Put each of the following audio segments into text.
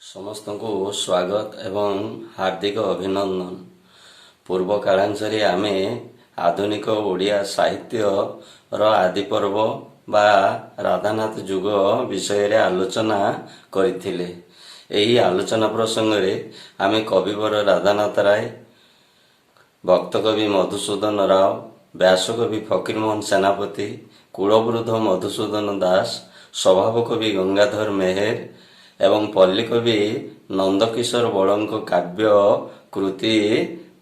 ସମସ୍ତଙ୍କୁ ସ୍ୱାଗତ ଏବଂ ହାର୍ଦ୍ଦିକ ଅଭିନନ୍ଦନ। ପୂର୍ବ କାଳାଂଶରେ ଆମେ ଆଧୁନିକ ଓଡ଼ିଆ ସାହିତ୍ୟର ଆଦିପର୍ବ ବା ରାଧାନାଥ ଯୁଗ ବିଷୟରେ ଆଲୋଚନା କରିଥିଲେ। ଏହି ଆଲୋଚନା ପ୍ରସଙ୍ଗରେ ଆମେ କବିବର ରାଧାନାଥ ରାୟ, ଭକ୍ତକବି ମଧୁସୂଦନ ରାଓ, ବ୍ୟାସକବି ଫକୀରମୋହନ ସେନାପତି, କୁଳବୃଦ୍ଧ ମଧୁସୂଦନ ଦାସ, ସ୍ୱଭାବକବି ଗଙ୍ଗାଧର ମେହେର ଏବଂ ପଲ୍ଲୀକବି ନନ୍ଦକିଶୋର ବଳଙ୍କ କାବ୍ୟ କୃତି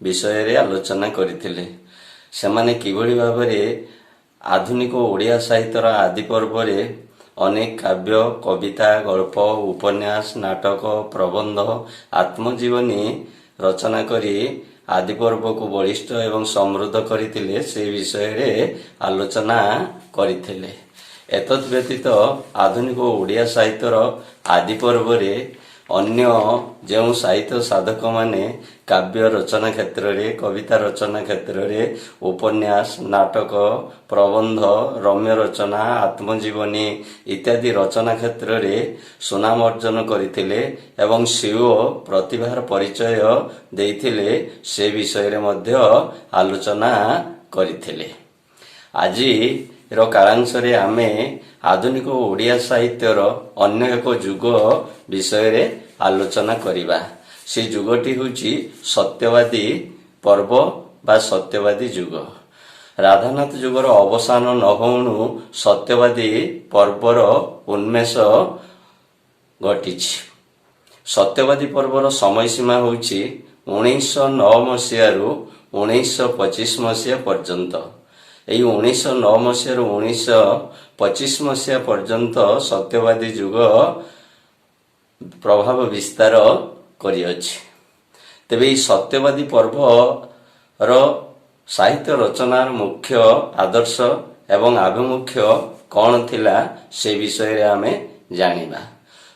ବିଷୟରେ ଆଲୋଚନା କରିଥିଲେ। ସେମାନେ କିଭଳି ଭାବରେ ଆଧୁନିକ ଓଡ଼ିଆ ସାହିତ୍ୟର ଆଦି ପର୍ବରେ ଅନେକ କାବ୍ୟ, କବିତା, ଗଳ୍ପ, ଉପନ୍ୟାସ, ନାଟକ, ପ୍ରବନ୍ଧ, ଆତ୍ମଜୀବନୀ ରଚନା କରି ଆଦିପର୍ବକୁ ବଳିଷ୍ଠ ଏବଂ ସମୃଦ୍ଧ କରିଥିଲେ, ସେ ବିଷୟରେ ଆଲୋଚନା କରିଥିଲେ। ଏତଦ୍ ବ୍ୟତୀତ ଆଧୁନିକ ଓଡ଼ିଆ ସାହିତ୍ୟର ଆଦି ପର୍ବରେ ଅନ୍ୟ ଯେଉଁ ସାହିତ୍ୟ ସାଧକମାନେ କାବ୍ୟ ରଚନା କ୍ଷେତ୍ରରେ, କବିତା ରଚନା କ୍ଷେତ୍ରରେ, ଉପନ୍ୟାସ, ନାଟକ, ପ୍ରବନ୍ଧ, ରମ୍ୟ ରଚନା, ଆତ୍ମଜୀବନୀ ଇତ୍ୟାଦି ରଚନା କ୍ଷେତ୍ରରେ ସୁନାମ ଅର୍ଜନ କରିଥିଲେ ଏବଂ ସ୍ୱୀୟ ପ୍ରତିଭାର ପରିଚୟ ଦେଇଥିଲେ, ସେ ବିଷୟରେ ମଧ୍ୟ ଆଲୋଚନା କରିଥିଲେ। ଆଜିର କାଳାଂଶରେ ଆମେ ଆଧୁନିକ ଓଡ଼ିଆ ସାହିତ୍ୟର ଅନ୍ୟ ଏକ ଯୁଗ ବିଷୟରେ ଆଲୋଚନା କରିବା। ସେ ଯୁଗଟି ହେଉଛି ସତ୍ୟବାଦୀ ପର୍ବ ବା ସତ୍ୟବାଦୀ ଯୁଗ। ରାଧାନାଥ ଯୁଗର ଅବସାନ ନ ହଉଣୁ ସତ୍ୟବାଦୀ ପର୍ବର ଉନ୍ମେଷ ଘଟିଛି। ସତ୍ୟବାଦୀ ପର୍ବର ସମୟସୀମା ହେଉଛି 1909 ମସିହାରୁ 1925 ମସିହା ପର୍ଯ୍ୟନ୍ତ। ଏହି 1909 ମସିହାରୁ 1925 ମସିହା ପର୍ଯ୍ୟନ୍ତ ସତ୍ୟବାଦୀ ଯୁଗ ପ୍ରଭାବ ବିସ୍ତାର କରିଅଛି। ତେବେ ଏହି ସତ୍ୟବାଦୀ ପର୍ବର ସାହିତ୍ୟ ରଚନାର ମୁଖ୍ୟ ଆଦର୍ଶ ଏବଂ ଆଭିମୁଖ୍ୟ କ'ଣ ଥିଲା, ସେ ବିଷୟରେ ଆମେ ଜାଣିବା।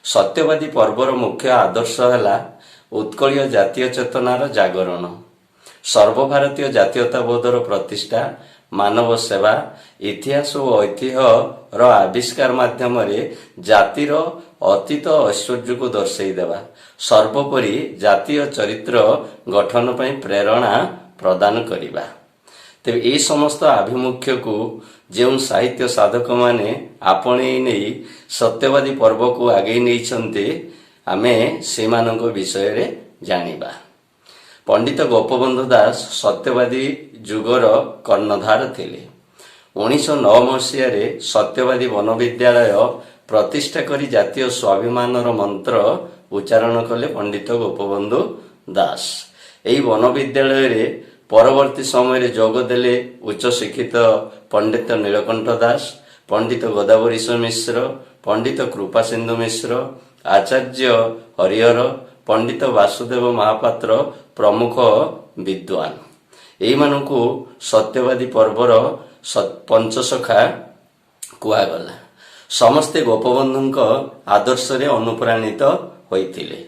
ସତ୍ୟବାଦୀ ପର୍ବର ମୁଖ୍ୟ ଆଦର୍ଶ ହେଲା ଉତ୍କଳୀୟ ଜାତୀୟ ଚେତନାର ଜାଗରଣ, ସର୍ବଭାରତୀୟ ଜାତୀୟତାବୋଧର ପ୍ରତିଷ୍ଠା, ମାନବ ସେବା, ଇତିହାସ ଓ ଐତିହ୍ୟର ଆବିଷ୍କାର ମାଧ୍ୟମରେ ଜାତିର ଅତୀତ ଐଶ୍ୱର୍ଯ୍ୟକୁ ଦର୍ଶାଇ ଦେବା, ସର୍ବୋପରି ଜାତୀୟ ଚରିତ୍ର ଗଠନ ପାଇଁ ପ୍ରେରଣା ପ୍ରଦାନ କରିବା। ତେବେ ଏହି ସମସ୍ତ ଆଭିମୁଖ୍ୟକୁ ଯେଉଁ ସାହିତ୍ୟ ସାଧକମାନେ ଆପଣେଇ ନେଇ ସତ୍ୟବାଦୀ ପର୍ବକୁ ଆଗେଇ ନେଇଛନ୍ତି, ଆମେ ସେମାନଙ୍କ ବିଷୟରେ ଜାଣିବା। ପଣ୍ଡିତ ଗୋପବନ୍ଧୁ ଦାସ ସତ୍ୟବାଦୀ ଯୁଗର କର୍ଣ୍ଣଧାର ଥିଲେ। 1909 ମସିହାରେ ସତ୍ୟବାଦୀ ବନବିଦ୍ୟାଳୟ ପ୍ରତିଷ୍ଠା କରି ଜାତୀୟ ସ୍ୱାଭିମାନର ମନ୍ତ୍ର ଉଚ୍ଚାରଣ କଲେ ପଣ୍ଡିତ ଗୋପବନ୍ଧୁ ଦାସ। ଏହି ବନବିଦ୍ୟାଳୟରେ ପରବର୍ତ୍ତୀ ସମୟରେ ଯୋଗ ଦେଲେ ଉଚ୍ଚଶିକ୍ଷିତ ପଣ୍ଡିତ ନୀଳକଣ୍ଠ ଦାସ, ପଣ୍ଡିତ ଗୋଦାବରୀଶ ମିଶ୍ର, ପଣ୍ଡିତ କୃପାସିନ୍ଧୁ ମିଶ୍ର, ଆଚାର୍ଯ୍ୟ ହରିହର, ପଣ୍ଡିତ ବାସୁଦେବ ମହାପାତ୍ର ପ୍ରମୁଖ ବିଦ୍ୱାନ। ଏଇମାନଙ୍କୁ ସତ୍ୟବାଦୀ ପର୍ବର ପଞ୍ଚସଖା କୁହାଗଲା। ସମସ୍ତେ ଗୋପବନ୍ଧୁଙ୍କ ଆଦର୍ଶରେ ଅନୁପ୍ରାଣିତ ହୋଇଥିଲେ।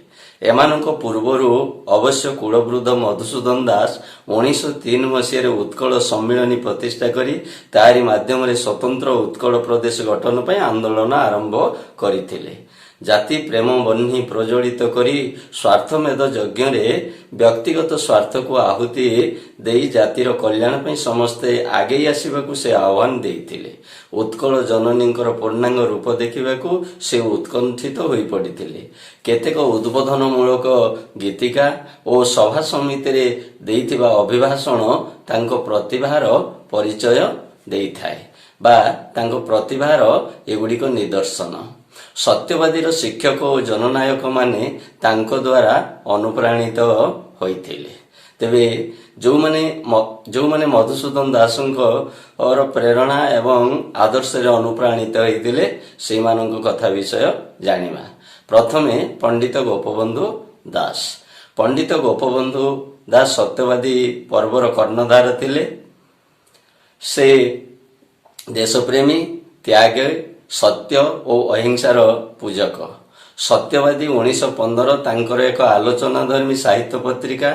ଏମାନଙ୍କ ପୂର୍ବରୁ ଅବଶ୍ୟ କୁଳବୃଦ୍ଧ ମଧୁସୂଦନ ଦାସ 1903 ମସିହାରେ ଉତ୍କଳ ସମ୍ମିଳନୀ ପ୍ରତିଷ୍ଠା କରି ତାହାରି ମାଧ୍ୟମରେ ସ୍ୱତନ୍ତ୍ର ଉତ୍କଳ ପ୍ରଦେଶ ଗଠନ ପାଇଁ ଆନ୍ଦୋଳନ ଆରମ୍ଭ କରିଥିଲେ। ଜାତି ପ୍ରେମ ବହ୍ନି ପ୍ରଜ୍ୱଳିତ କରି ସ୍ୱାର୍ଥମେଧ ଯଜ୍ଞରେ ବ୍ୟକ୍ତିଗତ ସ୍ୱାର୍ଥକୁ ଆହୁତି ଦେଇ ଜାତିର କଲ୍ୟାଣ ପାଇଁ ସମସ୍ତେ ଆଗେଇ ଆସିବାକୁ ସେ ଆହ୍ୱାନ ଦେଇଥିଲେ। ଉତ୍କଳ ଜନନୀଙ୍କର ପୂର୍ଣ୍ଣାଙ୍ଗ ରୂପ ଦେଖିବାକୁ ସେ ଉତ୍କଣ୍ଠିତ ହୋଇପଡ଼ିଥିଲେ। କେତେକ ଉଦ୍ବୋଧନମୂଳକ ଗୀତିକା ଓ ସଭା ସମିତିରେ ଦେଇଥିବା ଅଭିଭାଷଣ ତାଙ୍କ ପ୍ରତିଭାର ପରିଚୟ ଦେଇଥାଏ ବା ତାଙ୍କ ପ୍ରତିଭାର ଏଗୁଡ଼ିକ ନିଦର୍ଶନ। ସତ୍ୟବାଦୀର ଶିକ୍ଷକ ଓ ଜନନାୟକମାନେ ତାଙ୍କ ଦ୍ୱାରା ଅନୁପ୍ରାଣିତ ହୋଇଥିଲେ। ତେବେ ଯେଉଁମାନେ ମଧୁସୂଦନ ଦାସଙ୍କର ପ୍ରେରଣା ଏବଂ ଆଦର୍ଶରେ ଅନୁପ୍ରାଣିତ ହୋଇଥିଲେ, ସେଇମାନଙ୍କ କଥା ବିଷୟ ଜାଣିବା। ପ୍ରଥମେ ପଣ୍ଡିତ ଗୋପବନ୍ଧୁ ଦାସ। ପଣ୍ଡିତ ଗୋପବନ୍ଧୁ ଦାସ ସତ୍ୟବାଦୀ ପର୍ବର କର୍ଣ୍ଣଧାର ଥିଲେ। ସେ ଦେଶପ୍ରେମୀ, ତ୍ୟାଗ, ସତ୍ୟ ଓ ଅହିଂସାର ପୂଜକ। ସତ୍ୟବାଦୀ 1915 ତାଙ୍କର ଏକ ଆଲୋଚନାଧର୍ମୀ ସାହିତ୍ୟ ପତ୍ରିକା।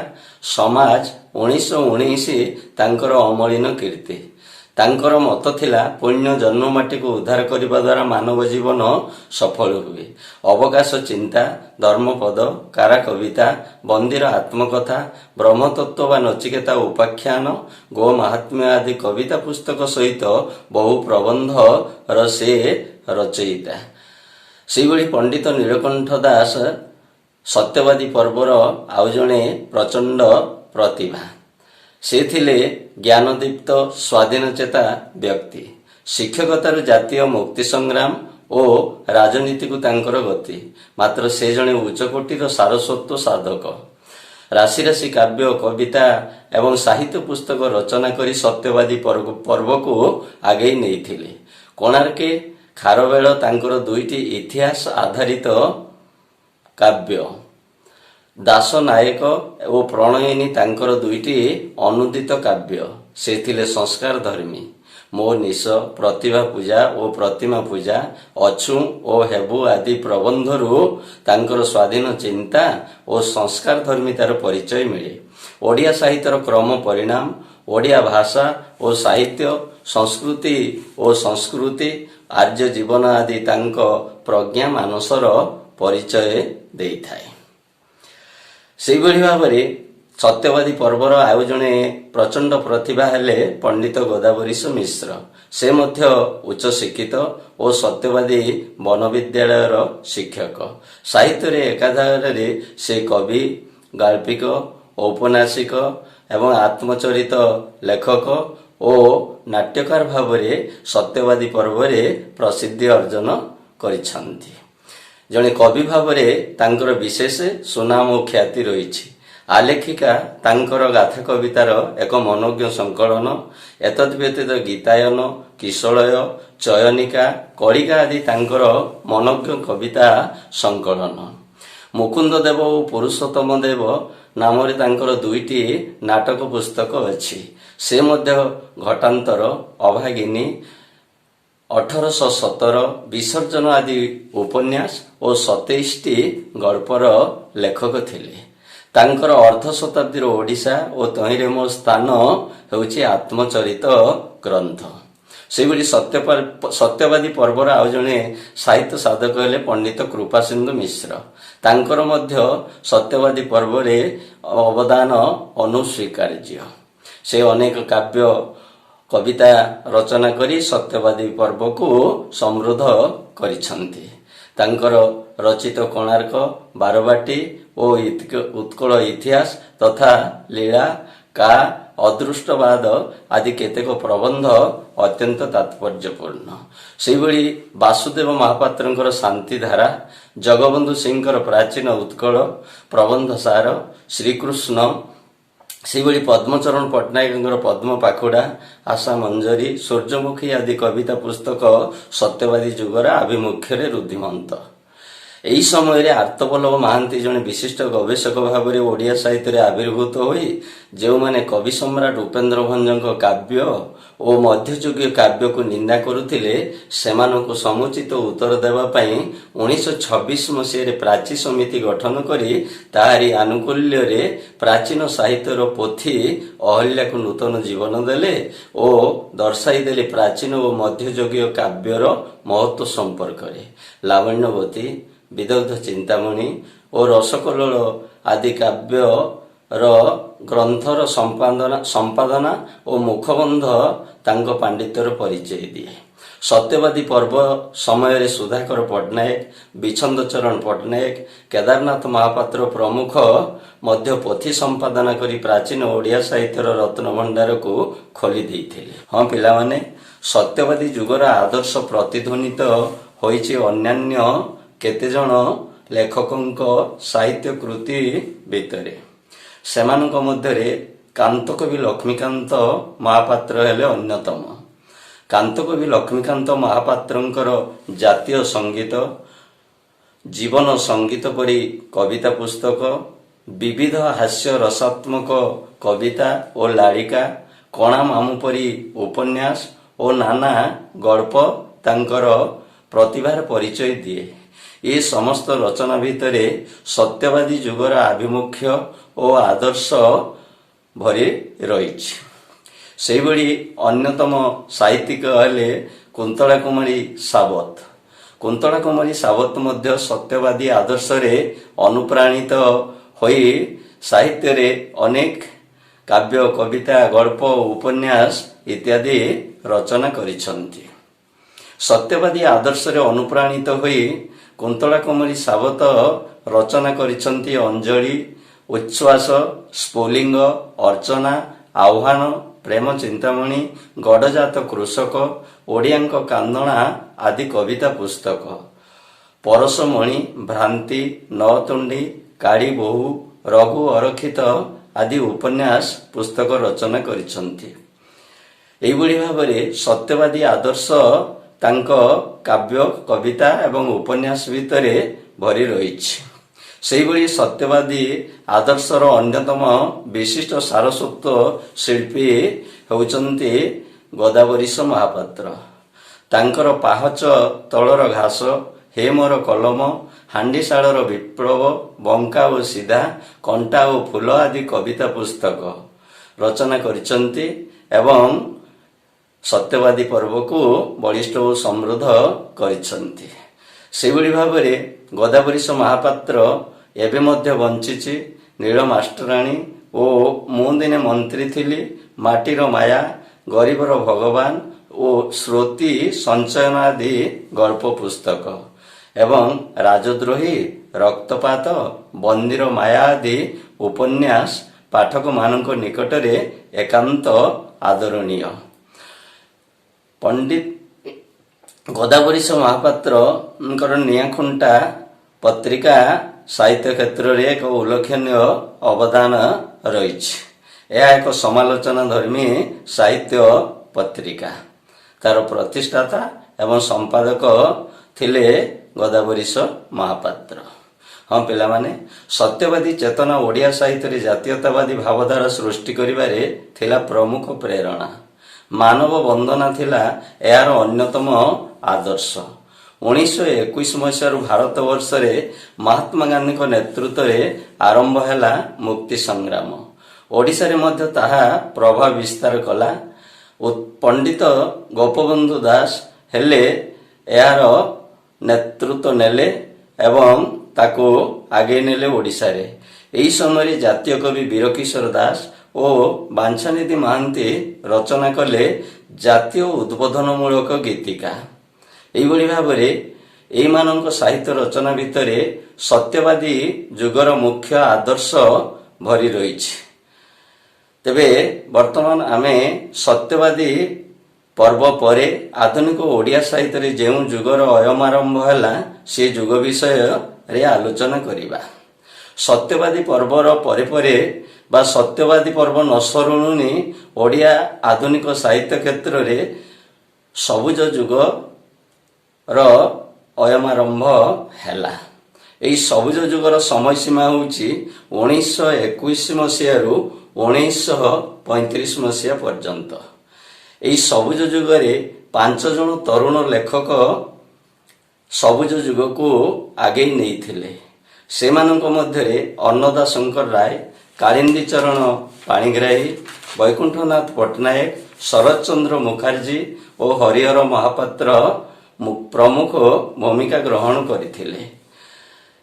ସମାଜ 1919 ତାଙ୍କର ଅମଳିନ କୀର୍ତ୍ତି। ତାଙ୍କର ମତ ଥିଲା, ପୁଣ୍ୟ ଜନ୍ମମାଟିକୁ ଉଦ୍ଧାର କରିବା ଦ୍ୱାରା ମାନବ ଜୀବନ ସଫଳ ହୁଏ। ଅବକାଶ ଚିନ୍ତା, ଧର୍ମପଦ, କାରା କବିତା, ବନ୍ଦୀର ଆତ୍ମକଥା, ବ୍ରହ୍ମତତ୍ତ୍ୱ ବା ନଚିକେତା ଉପାଖ୍ୟାନ, ଗୋ ମାହାତ୍ମ୍ୟ ଆଦି କବିତା ପୁସ୍ତକ ସହିତ ବହୁ ପ୍ରବନ୍ଧର ସେ ରଚୟିତା। ସେହିଭଳି ପଣ୍ଡିତ ନୀଳକଣ୍ଠ ଦାସ ସତ୍ୟବାଦୀ ପର୍ବର ଆଉ ଜଣେ ପ୍ରଚଣ୍ଡ ପ୍ରତିଭା। ସେ ଥିଲେ ଜ୍ଞାନଦୀପ୍ତ ସ୍ୱାଧୀନଚେତା ବ୍ୟକ୍ତି। ଶିକ୍ଷକତାରୁ ଜାତୀୟ ମୁକ୍ତି ସଂଗ୍ରାମ ଓ ରାଜନୀତିକୁ ତାଙ୍କର ଗତି। ମାତ୍ର ସେ ଜଣେ ଉଚ୍ଚକୋଟୀର ସାରସ୍ୱତ ସାଧକ। ରାଶି ରାଶି କାବ୍ୟ, କବିତା ଏବଂ ସାହିତ୍ୟ ପୁସ୍ତକ ରଚନା କରି ସତ୍ୟବାଦୀ ପର୍ବକୁ ଆଗେଇ ନେଇଥିଲେ। କୋଣାର୍କେ ଖାରବେଳ ତାଙ୍କର ଦୁଇଟି ଇତିହାସ ଆଧାରିତ କାବ୍ୟ, ଦାସ ନାୟକ ଓ ପ୍ରଣୟିନୀ ତାଙ୍କର ଦୁଇଟି ଅନୁଦିତ କାବ୍ୟ। ସେ ଥିଲେ ସଂସ୍କାର ଧର୍ମୀ। ମୋ ନିଶ, ପ୍ରତିଭା ପୂଜା ଓ ପ୍ରତିମା ପୂଜା, ଅଛୁ ଓ ହେବୁ ଆଦି ପ୍ରବନ୍ଧରୁ ତାଙ୍କର ସ୍ୱାଧୀନ ଚିନ୍ତା ଓ ସଂସ୍କାର ଧର୍ମିତାର ପରିଚୟ ମିଳେ। ଓଡ଼ିଆ ସାହିତ୍ୟର କ୍ରମ ପରିଣାମ, ଓଡ଼ିଆ ଭାଷା ଓ ସାହିତ୍ୟ, ସଂସ୍କୃତି ଓ ସଂସ୍କୃତି, ଆର୍ଯ୍ୟ ଜୀବନ ଆଦି ତାଙ୍କ ପ୍ରଜ୍ଞା ମାନସର ପରିଚୟ ଦେଇଥାଏ। ସେଇଭଳି ଭାବରେ ସତ୍ୟବାଦୀ ପର୍ବର ଆଉ ଜଣେ ପ୍ରଚଣ୍ଡ ପ୍ରତିଭା ହେଲେ ପଣ୍ଡିତ ଗୋଦାବରୀଶ ମିଶ୍ର। ସେ ମଧ୍ୟ ଉଚ୍ଚ ଶିକ୍ଷିତ ଓ ସତ୍ୟବାଦୀ ବନବିଦ୍ୟାଳୟର ଶିକ୍ଷକ। ସାହିତ୍ୟରେ ଏକାଧାରରେ ସେ କବି, ଗାଳ୍ପିକ, ଔପନ୍ୟାସିକ ଏବଂ ଆତ୍ମଚରିତ ଲେଖକ ଓ ନାଟ୍ୟକାର ଭାବରେ ସତ୍ୟବାଦୀ ପର୍ବରେ ପ୍ରସିଦ୍ଧି ଅର୍ଜନ କରିଛନ୍ତି। ଜଣେ କବି ଭାବରେ ତାଙ୍କର ବିଶେଷ ସୁନାମ ଓ ଖ୍ୟାତି ରହିଛି। ଆଲେଖିକା ତାଙ୍କର ଗାଥା କବିତାର ଏକ ମନୋଜ୍ଞ ସଂକଳନ। ଏତଦ୍ ବ୍ୟତୀତ ଗୀତାୟନ, କିଶଳୟ, ଚୟନିକା, କଳିକା ଆଦି ତାଙ୍କର ମନୋଜ୍ଞ କବିତା ସଂକଳନ। ମୁକୁନ୍ଦ ଦେବ ଓ ପୁରୁଷୋତ୍ତମ ଦେବ ନାମରେ ତାଙ୍କର ଦୁଇଟି ନାଟକ ପୁସ୍ତକ ଅଛି। ସେ ମଧ୍ୟ ଘଟାନ୍ତର, ଅଭାଗିନୀ, 1817, ବିସର୍ଜନ ଆଦି ଉପନ୍ୟାସ ଓ 27ଟି ଗଳ୍ପର ଲେଖକ ଥିଲେ। ତାଙ୍କର ଅର୍ଦ୍ଧ ଶତାବ୍ଦୀର ଓଡ଼ିଶା ଓ ତହିଁରେ ମୋ ସ୍ଥାନ ହେଉଛି ଆତ୍ମଚରିତ ଗ୍ରନ୍ଥ। ସେହିଭଳି ସତ୍ୟବାଦୀ ପର୍ବର ଆଉ ଜଣେ ସାହିତ୍ୟ ସାଧକ ହେଲେ ପଣ୍ଡିତ କୃପାସିନ୍ଧୁ ମିଶ୍ର। ତାଙ୍କର ମଧ୍ୟ ସତ୍ୟବାଦୀ ପର୍ବରେ ଅବଦାନ ଅନସ୍ୱୀକାର୍ଯ୍ୟ। ସେ ଅନେକ କାବ୍ୟ, କବିତା ରଚନା କରି ସତ୍ୟବାଦୀ ପର୍ବକୁ ସମୃଦ୍ଧ କରିଛନ୍ତି। ତାଙ୍କର ରଚିତ କୋଣାର୍କ, ବାରବାଟୀ ଓ ଉତ୍କଳ ଇତିହାସ ତଥା ଲୀଳା, କା, ଅଦୃଷ୍ଟବାଦ ଆଦି କେତେକ ପ୍ରବନ୍ଧ ଅତ୍ୟନ୍ତ ତାତ୍ପର୍ଯ୍ୟପୂର୍ଣ୍ଣ। ସେହିଭଳି ବାସୁଦେବ ମହାପାତ୍ରଙ୍କର ଶାନ୍ତିଧାରା, ଜଗବନ୍ଧୁ ସିଂଙ୍କର ପ୍ରାଚୀନ ଉତ୍କଳ ପ୍ରବନ୍ଧ ସାର, ଶ୍ରୀକୃଷ୍ଣ, ସେହିଭଳି ପଦ୍ମଚରଣ ପଟ୍ଟନାୟକଙ୍କର ପଦ୍ମ ପାଖୁଡ଼ା, ଆଶା ମଞ୍ଜରୀ, ସୂର୍ଯ୍ୟମୁଖୀ ଆଦି କବିତା ପୁସ୍ତକ ସତ୍ୟବାଦୀ ଯୁଗର ଆଭିମୁଖ୍ୟରେ ଋଦ୍ଧିମନ୍ତ। ଏହି ସମୟରେ ଆର୍ତ୍ତବଲ୍ଲଭ ମହାନ୍ତି ଜଣେ ବିଶିଷ୍ଟ ଗବେଷକ ଭାବରେ ଓଡ଼ିଆ ସାହିତ୍ୟରେ ଆବିର୍ଭୂତ ହୋଇ ଯେଉଁମାନେ କବି ସମ୍ରାଟ ଉପେନ୍ଦ୍ର ଭଞ୍ଜଙ୍କ କାବ୍ୟ ଓ ମଧ୍ୟଯୁଗୀୟ କାବ୍ୟକୁ ନିନ୍ଦା କରୁଥିଲେ, ସେମାନଙ୍କୁ ସମୁଚିତ ଉତ୍ତର ଦେବା ପାଇଁ 1926 ମସିହାରେ ପ୍ରାଚୀ ସମିତି ଗଠନ କରି ତାହାରି ଆନୁକୂଲ୍ୟରେ ପ୍ରାଚୀନ ସାହିତ୍ୟର ପୋଥି ଅହଲ୍ୟାକୁ ନୂତନ ଜୀବନ ଦେଲେ ଓ ଦର୍ଶାଇ ଦେଲେ ପ୍ରାଚୀନ ଓ ମଧ୍ୟଯୁଗୀୟ କାବ୍ୟର ମହତ୍ଵ ସମ୍ପର୍କରେ। ଲାବଣ୍ୟବତୀ, ବିଦଗ୍ଧ ଚିନ୍ତାମଣି ଓ ରସକଲ୍ଲୋଳ ଆଦି କାବ୍ୟର ଗ୍ରନ୍ଥର ସମ୍ପାଦନା ଓ ମୁଖବନ୍ଧ ତାଙ୍କ ପାଣ୍ଡିତ୍ୟର ପରିଚୟ ଦିଏ। ସତ୍ୟବାଦୀ ପର୍ବ ସମୟରେ ସୁଧାକର ପଟ୍ଟନାୟକ, ବିଚ୍ଛନ୍ଦ ଚରଣ ପଟ୍ଟନାୟକ, କେଦାରନାଥ ମହାପାତ୍ର ପ୍ରମୁଖ ମଧ୍ୟ ପୋଥି ସମ୍ପାଦନା କରି ପ୍ରାଚୀନ ଓଡ଼ିଆ ସାହିତ୍ୟର ରତ୍ନଭଣ୍ଡାରକୁ ଖୋଲି ଦେଇଥିଲେ। ହଁ ପିଲାମାନେ, ସତ୍ୟବାଦୀ ଯୁଗର ଆଦର୍ଶ ପ୍ରତିଧ୍ୱନିତ ହୋଇଛି ଅନ୍ୟାନ୍ୟ କେତେଜଣ ଲେଖକଙ୍କ ସାହିତ୍ୟ କୃତି ଭିତରେ। ସେମାନଙ୍କ ମଧ୍ୟରେ କାନ୍ତକବି ଲକ୍ଷ୍ମୀକାନ୍ତ ମହାପାତ୍ର ହେଲେ ଅନ୍ୟତମ। କାନ୍ତକବି ଲକ୍ଷ୍ମୀକାନ୍ତ ମହାପାତ୍ରଙ୍କର ଜାତୀୟ ସଙ୍ଗୀତ, ଜୀବନ ସଙ୍ଗୀତ ପରି କବିତା ପୁସ୍ତକ, ବିବିଧ ହାସ୍ୟ ରସାତ୍ମକ କବିତା ଓ ଲାଳିକା, କଣା ମାମୁଁ ପରି ଉପନ୍ୟାସ ଓ ନାନା ଗଳ୍ପ ତାଙ୍କର ପ୍ରତିଭାର ପରିଚୟ ଦିଏ। ଏ ସମସ୍ତ ରଚନା ଭିତରେ ସତ୍ୟବାଦୀ ଯୁଗର ଆଭିମୁଖ୍ୟ ଓ ଆଦର୍ଶ ଭରି ରହିଛି। ସେହିଭଳି ଅନ୍ୟତମ ସାହିତ୍ୟିକ ହେଲେ କୁନ୍ତଳା କୁମାରୀ ସାବତ। କୁନ୍ତଳା କୁମାରୀ ସାବତ ମଧ୍ୟ ସତ୍ୟବାଦୀ ଆଦର୍ଶରେ ଅନୁପ୍ରାଣିତ ହୋଇ ସାହିତ୍ୟରେ ଅନେକ କାବ୍ୟ, କବିତା, ଗଳ୍ପ, ଉପନ୍ୟାସ ଇତ୍ୟାଦି ରଚନା କରିଛନ୍ତି। ସତ୍ୟବାଦୀ ଆଦର୍ଶରେ ଅନୁପ୍ରାଣିତ ହୋଇ କୁନ୍ତଳା କୁମାରୀ ସାବତ ରଚନା କରିଛନ୍ତି ଅଞ୍ଜଳି, ଉଚ୍ଛ୍ୱାସ, ସ୍ଫୁଲିଙ୍ଗ, ଅର୍ଚ୍ଚନା, ଆହ୍ୱାନ, ପ୍ରେମ ଚିନ୍ତାମଣି, ଗଡ଼ଜାତ କୃଷକ, ଓଡ଼ିଆଙ୍କ କାନ୍ଦଣା ଆଦି କବିତା ପୁସ୍ତକ। ପରଶମଣି, ଭ୍ରାନ୍ତି, ନଅତୁଣ୍ଡି, କାଳୀ ବୋହୂ, ରଘୁ ଅରକ୍ଷିତ ଆଦି ଉପନ୍ୟାସ ପୁସ୍ତକ ରଚନା କରିଛନ୍ତି। ଏଇଭଳି ଭାବରେ ସତ୍ୟବାଦୀ ଆଦର୍ଶ ତାଙ୍କ କାବ୍ୟ, କବିତା ଏବଂ ଉପନ୍ୟାସ ଭିତରେ ଭରି ରହିଛି। ସେହିଭଳି ସତ୍ୟବାଦୀ ଆଦର୍ଶର ଅନ୍ୟତମ ବିଶିଷ୍ଟ ସାରସ୍ୱତ ଶିଳ୍ପୀ ହେଉଛନ୍ତି ଗୋଦାବରୀଶ ମହାପାତ୍ର। ତାଙ୍କର ପାହାଚ ତଳର ଘାସ, ହେ ମୋର କଲମ, ହାଣ୍ଡିଶାଳର ବିପ୍ଳବ, ବଙ୍କା ଓ ସିଧା, କଣ୍ଟା ଓ ଫୁଲ ଆଦି କବିତା ପୁସ୍ତକ ରଚନା କରିଛନ୍ତି ଏବଂ ସତ୍ୟବାଦୀ ପର୍ବକୁ ବଳିଷ୍ଠ ଓ ସମୃଦ୍ଧ କରିଛନ୍ତି। ସେହିଭଳି ଭାବରେ ଗୋଦାବରୀଶ ମହାପାତ୍ର ଏବେ ମଧ୍ୟ ବଞ୍ଚିଛି, ନୀଳ ମାଷ୍ଟରାଣୀ ଓ ମୁଁ ଦିନେ ମନ୍ତ୍ରୀ ଥିଲି, ମାଟିର ମାୟା, ଗରିବର ଭଗବାନ ଓ ଶ୍ରୁତି ସଞ୍ଚୟନ ଆଦି ଗଳ୍ପ ପୁସ୍ତକ ଏବଂ ରାଜଦ୍ରୋହୀ, ରକ୍ତପାତ, ବନ୍ଦୀର ମାୟା ଆଦି ଉପନ୍ୟାସ ପାଠକମାନଙ୍କ ନିକଟରେ ଏକାନ୍ତ ଆଦରଣୀୟ। ପଣ୍ଡିତ ଗୋଦାବରୀଶ ମହାପାତ୍ରଙ୍କର ନିଆଁଖୁଣ୍ଟା ପତ୍ରିକା ସାହିତ୍ୟ କ୍ଷେତ୍ରରେ ଏକ ଉଲ୍ଲେଖନୀୟ ଅବଦାନ ରହିଛି। ଏହା ଏକ ସମାଲୋଚନା ଧର୍ମୀ ସାହିତ୍ୟ ପତ୍ରିକା। ତାର ପ୍ରତିଷ୍ଠାତା ଏବଂ ସମ୍ପାଦକ ଥିଲେ ଗୋଦାବରୀଶ ମହାପାତ୍ର। ହଁ ପିଲାମାନେ, ସତ୍ୟବାଦୀ ଚେତନା ଓଡ଼ିଆ ସାହିତ୍ୟରେ ଜାତୀୟତାବାଦୀ ଭାବଧାରା ସୃଷ୍ଟି କରିବାରେ ଥିଲା ପ୍ରମୁଖ ପ୍ରେରଣା। ମାନବ ବନ୍ଦନା ଥିଲା ଏହାର ଅନ୍ୟତମ ଆଦର୍ଶ। 1921 ମସିହାରୁ ଭାରତବର୍ଷରେ ମହାତ୍ମା ଗାନ୍ଧୀଙ୍କ ନେତୃତ୍ୱରେ ଆରମ୍ଭ ହେଲା ମୁକ୍ତି ସଂଗ୍ରାମ। ଓଡ଼ିଶାରେ ମଧ୍ୟ ତାହା ପ୍ରଭାବ ବିସ୍ତାର କଲା। ପଣ୍ଡିତ ଗୋପବନ୍ଧୁ ଦାସ ହେଲେ ଏହାର ନେତୃତ୍ୱ ନେଲେ ଏବଂ ତାକୁ ଆଗେଇ ନେଲେ ଓଡ଼ିଶାରେ। ଏହି ସମୟରେ ଜାତୀୟ କବି ବୀରକିଶୋର ଦାସ ଓ ବାଞ୍ଛାନିଧି ମହାନ୍ତି ରଚନା କଲେ ଜାତୀୟ ଉଦ୍ବୋଧନମୂଳକ ଗୀତିକା। ଏଇଭଳି ଭାବରେ ଏଇମାନଙ୍କ ସାହିତ୍ୟ ରଚନା ଭିତରେ ସତ୍ୟବାଦୀ ଯୁଗର ମୁଖ୍ୟ ଆଦର୍ଶ ଭରି ରହିଛି। ତେବେ ବର୍ତ୍ତମାନ ଆମେ ସତ୍ୟବାଦୀ ପର୍ବ ପରେ ଆଧୁନିକ ଓଡ଼ିଆ ସାହିତ୍ୟରେ ଯେଉଁ ଯୁଗର ଅୟମାରମ୍ଭ ହେଲା, ସେ ଯୁଗ ବିଷୟରେ ଆଲୋଚନା କରିବା। ସତ୍ୟବାଦୀ ପର୍ବର ପରେ ପରେ ବା ସତ୍ୟବାଦୀ ପର୍ବ ନ ସରୁଣୁନି ଓଡ଼ିଆ ଆଧୁନିକ ସାହିତ୍ୟ କ୍ଷେତ୍ରରେ ସବୁଜ ଯୁଗର ଅୟମାରମ୍ଭ ହେଲା। ଏହି ସବୁଜ ଯୁଗର ସମୟସୀମା ହେଉଛି 1921 ମସିହାରୁ 1935 ମସିହା ପର୍ଯ୍ୟନ୍ତ। ଏହି ସବୁଜ ଯୁଗରେ ପାଞ୍ଚ ଜଣ ତରୁଣ ଲେଖକ ସବୁଜ ଯୁଗକୁ ଆଗେଇ ନେଇଥିଲେ। ସେମାନଙ୍କ ମଧ୍ୟରେ ଅନ୍ନଦା ଶଙ୍କର ରାୟ, କାଳିନ୍ଦୀ ଚରଣ ପାଣିଗ୍ରାହୀ, ବୈକୁଣ୍ଠନାଥ ପଟ୍ଟନାୟକ, ଶରତ ଚନ୍ଦ୍ର ମୁଖାର୍ଜୀ ଓ ହରିହର ମହାପାତ୍ର ପ୍ରମୁଖ ଭୂମିକା ଗ୍ରହଣ କରିଥିଲେ।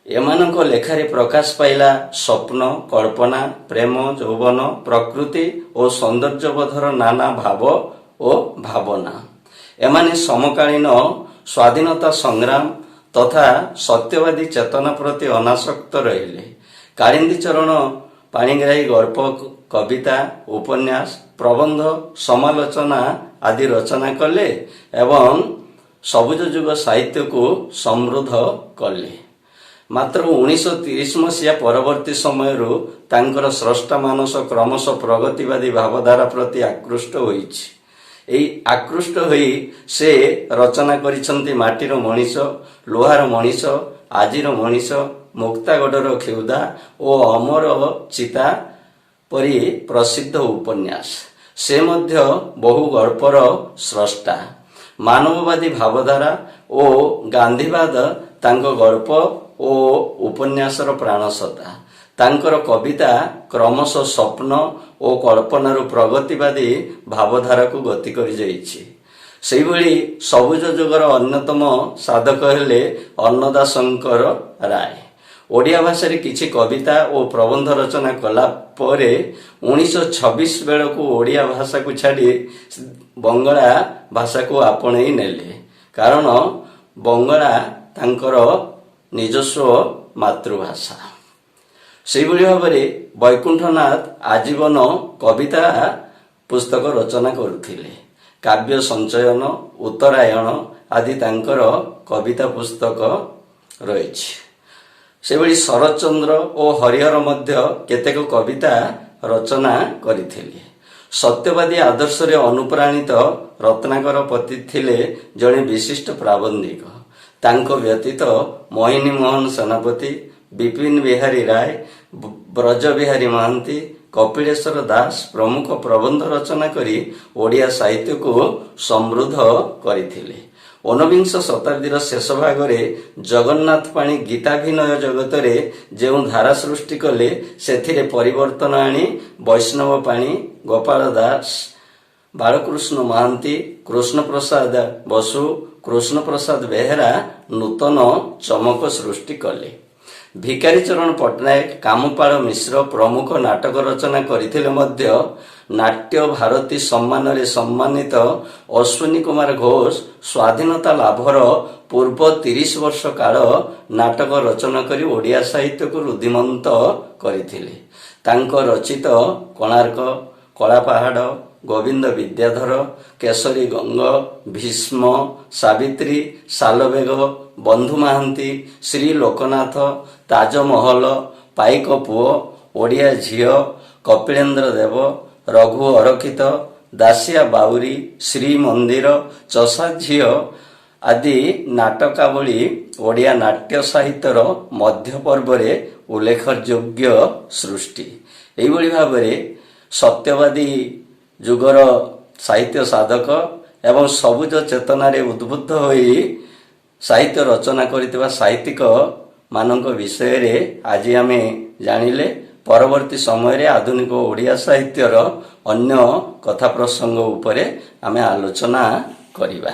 ଏମାନଙ୍କ ଲେଖାରେ ପ୍ରକାଶ ପାଇଲା ସ୍ୱପ୍ନ, କଳ୍ପନା, ପ୍ରେମ, ଯୌବନ, ପ୍ରକୃତି ଓ ସୌନ୍ଦର୍ଯ୍ୟବୋଧର ନାନା ଭାବ ଓ ଭାବନା। ଏମାନେ ସମକାଳୀନ ସ୍ୱାଧୀନତା ସଂଗ୍ରାମ ତଥା ସତ୍ୟବାଦୀ ଚେତନା ପ୍ରତି ଅନାସକ୍ତ ରହିଲେ। କାଳିନ୍ଦୀ ଚରଣ ପାଣିଗ୍ରାହୀ ଗଳ୍ପ, କବିତା, ଉପନ୍ୟାସ, ପ୍ରବନ୍ଧ, ସମାଲୋଚନା ଆଦି ରଚନା କଲେ ଏବଂ ସବୁଜ ଯୁଗ ସାହିତ୍ୟକୁ ସମୃଦ୍ଧ କଲେ। ମାତ୍ର 1930 ମସିହା ପରବର୍ତ୍ତୀ ସମୟରୁ ତାଙ୍କର ସ୍ରଷ୍ଟା ମାନସ କ୍ରମଶଃ ପ୍ରଗତିବାଦୀ ଭାବଧାରା ପ୍ରତି ଆକୃଷ୍ଟ ହୋଇଛି। ଏହି ଆକୃଷ୍ଟ ହୋଇ ସେ ରଚନା କରିଛନ୍ତି ମାଟିର ମଣିଷ, ଲୁହାର ମଣିଷ, ଆଜିର ମଣିଷ, ମୁକ୍ତାଗଡ଼ର କ୍ଷୁଧା ଓ ଅମର ଚିତା ପରି ପ୍ରସିଦ୍ଧ ଉପନ୍ୟାସ। ସେ ମଧ୍ୟ ବହୁ ଗଳ୍ପର ସ୍ରଷ୍ଟା। ମାନବବାଦୀ ଭାବଧାରା ଓ ଗାନ୍ଧୀବାଦ ତାଙ୍କ ଗଳ୍ପ ଓ ଉପନ୍ୟାସର ପ୍ରାଣସତ୍ତା। ତାଙ୍କର କବିତା କ୍ରମଶଃ ସ୍ୱପ୍ନ ଓ କଳ୍ପନାରୁ ପ୍ରଗତିବାଦୀ ଭାବଧାରାକୁ ଗତି କରିଯାଇଛି। ସେହିଭଳି ସବୁଜ ଯୁଗର ଅନ୍ୟତମ ସାଧକ ହେଲେ ଅନ୍ନଦା ଶଙ୍କର ରାୟ। ଓଡ଼ିଆ ଭାଷାରେ କିଛି କବିତା ଓ ପ୍ରବନ୍ଧ ରଚନା କଲା ପରେ 1926 ବେଳକୁ ଓଡ଼ିଆ ଭାଷାକୁ ଛାଡ଼ି ବଙ୍ଗଳା ଭାଷାକୁ ଆପଣେଇ ନେଲେ, କାରଣ ବଙ୍ଗଳା ତାଙ୍କର ନିଜସ୍ୱ ମାତୃଭାଷା। ସେହିଭଳି ଭାବରେ ବୈକୁଣ୍ଠନାଥ ଆଜୀବନ କବିତା ପୁସ୍ତକ ରଚନା କରୁଥିଲେ। କାବ୍ୟ ସଞ୍ଚୟନ, ଉତ୍ତରାୟଣ ଆଦି ତାଙ୍କର କବିତା ପୁସ୍ତକ ରହିଛି। ସେଭଳି ଶରତଚନ୍ଦ୍ର ଓ ହରିହର ମଧ୍ୟ କେତେକ କବିତା ରଚନା କରିଥିଲେ। ସତ୍ୟବାଦୀ ଆଦର୍ଶରେ ଅନୁପ୍ରାଣିତ ରତ୍ନାକର ପତି ଥିଲେ ଜଣେ ବିଶିଷ୍ଟ ପ୍ରାବନ୍ଧିକ। ତାଙ୍କ ବ୍ୟତୀତ ମୋହିନୀ ମୋହନ ସେନାପତି, ବିପିନ ବିହାରୀ ରାୟ, ବ୍ରଜବିହାରୀ ମହାନ୍ତି, କପିଳେଶ୍ୱର ଦାସ ପ୍ରମୁଖ ପ୍ରବନ୍ଧ ରଚନା କରି ଓଡ଼ିଆ ସାହିତ୍ୟକୁ ସମୃଦ୍ଧ କରିଥିଲେ। ଊନବିଂଶ ଶତାବ୍ଦୀର ଶେଷ ଭାଗରେ ଜଗନ୍ନାଥ ପାଣି ଗୀତାଭିନୟ ଜଗତରେ ଯେଉଁ ଧାରା ସୃଷ୍ଟି କଲେ, ସେଥିରେ ପରିବର୍ତ୍ତନ ଆଣି ବୈଷ୍ଣବ ପାଣି, ଗୋପାଳ ଦାସ, ବାଳକୃଷ୍ଣ ମହାନ୍ତି, କୃଷ୍ଣପ୍ରସାଦ ବସୁ, କୃଷ୍ଣପ୍ରସାଦ ବେହେରା ନୂତନ ଚମକ ସୃଷ୍ଟି କଲେ। ଭିକାରୀ ଚରଣ ପଟ୍ଟନାୟକ, କାମପାଳ ମିଶ୍ର ପ୍ରମୁଖ ନାଟକ ରଚନା କରିଥିଲେ ମଧ୍ୟ ନାଟ୍ୟ ଭାରତୀ ସମ୍ମାନରେ ସମ୍ମାନିତ ଅଶ୍ୱିନୀ କୁମାର ଘୋଷ ସ୍ୱାଧୀନତା ଲାଭର ପୂର୍ବ 30 ବର୍ଷ କାଳ ନାଟକ ରଚନା କରି ଓଡ଼ିଆ ସାହିତ୍ୟକୁ ରୁଦ୍ଧିମନ୍ତ କରିଥିଲେ। ତାଙ୍କ ରଚିତ କୋଣାର୍କ, କଳାପାହାଡ଼, ଗୋବିନ୍ଦ ବିଦ୍ୟାଧର, କେଶରୀ ଗଙ୍ଗ, ଭୀଷ୍ମ, ସାବିତ୍ରୀ, ସାଲବେଗ, ବନ୍ଧୁ ମହାନ୍ତି, ଶ୍ରୀ ଲୋକନାଥ, ତାଜମହଲ, ପାଇକ ପୁଅ, ଓଡ଼ିଆ ଝିଅ, କପିଳେନ୍ଦ୍ର ଦେବ, ରଘୁ ଅରକ୍ଷିତ, ଦାସିଆ ବାଉରୀ, ଶ୍ରୀମନ୍ଦିର, ଚଷା ଝିଅ ଆଦି ନାଟକାବଳୀ ଓଡ଼ିଆ ନାଟ୍ୟ ସାହିତ୍ୟର ମଧ୍ୟପର୍ବରେ ଉଲ୍ଲେଖଯୋଗ୍ୟ ସୃଷ୍ଟି। ଏହିଭଳି ଭାବରେ ସତ୍ୟବାଦୀ ଯୁଗର ସାହିତ୍ୟ ସାଧକ ଏବଂ ସବୁଜ ଚେତନାରେ ଉଦ୍ବୁଦ୍ଧ ହୋଇ ସାହିତ୍ୟ ରଚନା କରିଥିବା ସାହିତ୍ୟିକ ମାନଙ୍କ ବିଷୟରେ ଆଜି ଆମେ ଜାଣିଲେ। ପରବର୍ତ୍ତୀ ସମୟରେ ଆଧୁନିକ ଓଡ଼ିଆ ସାହିତ୍ୟର ଅନ୍ୟ କଥା ପ୍ରସଙ୍ଗ ଉପରେ ଆମେ ଆଲୋଚନା କରିବା।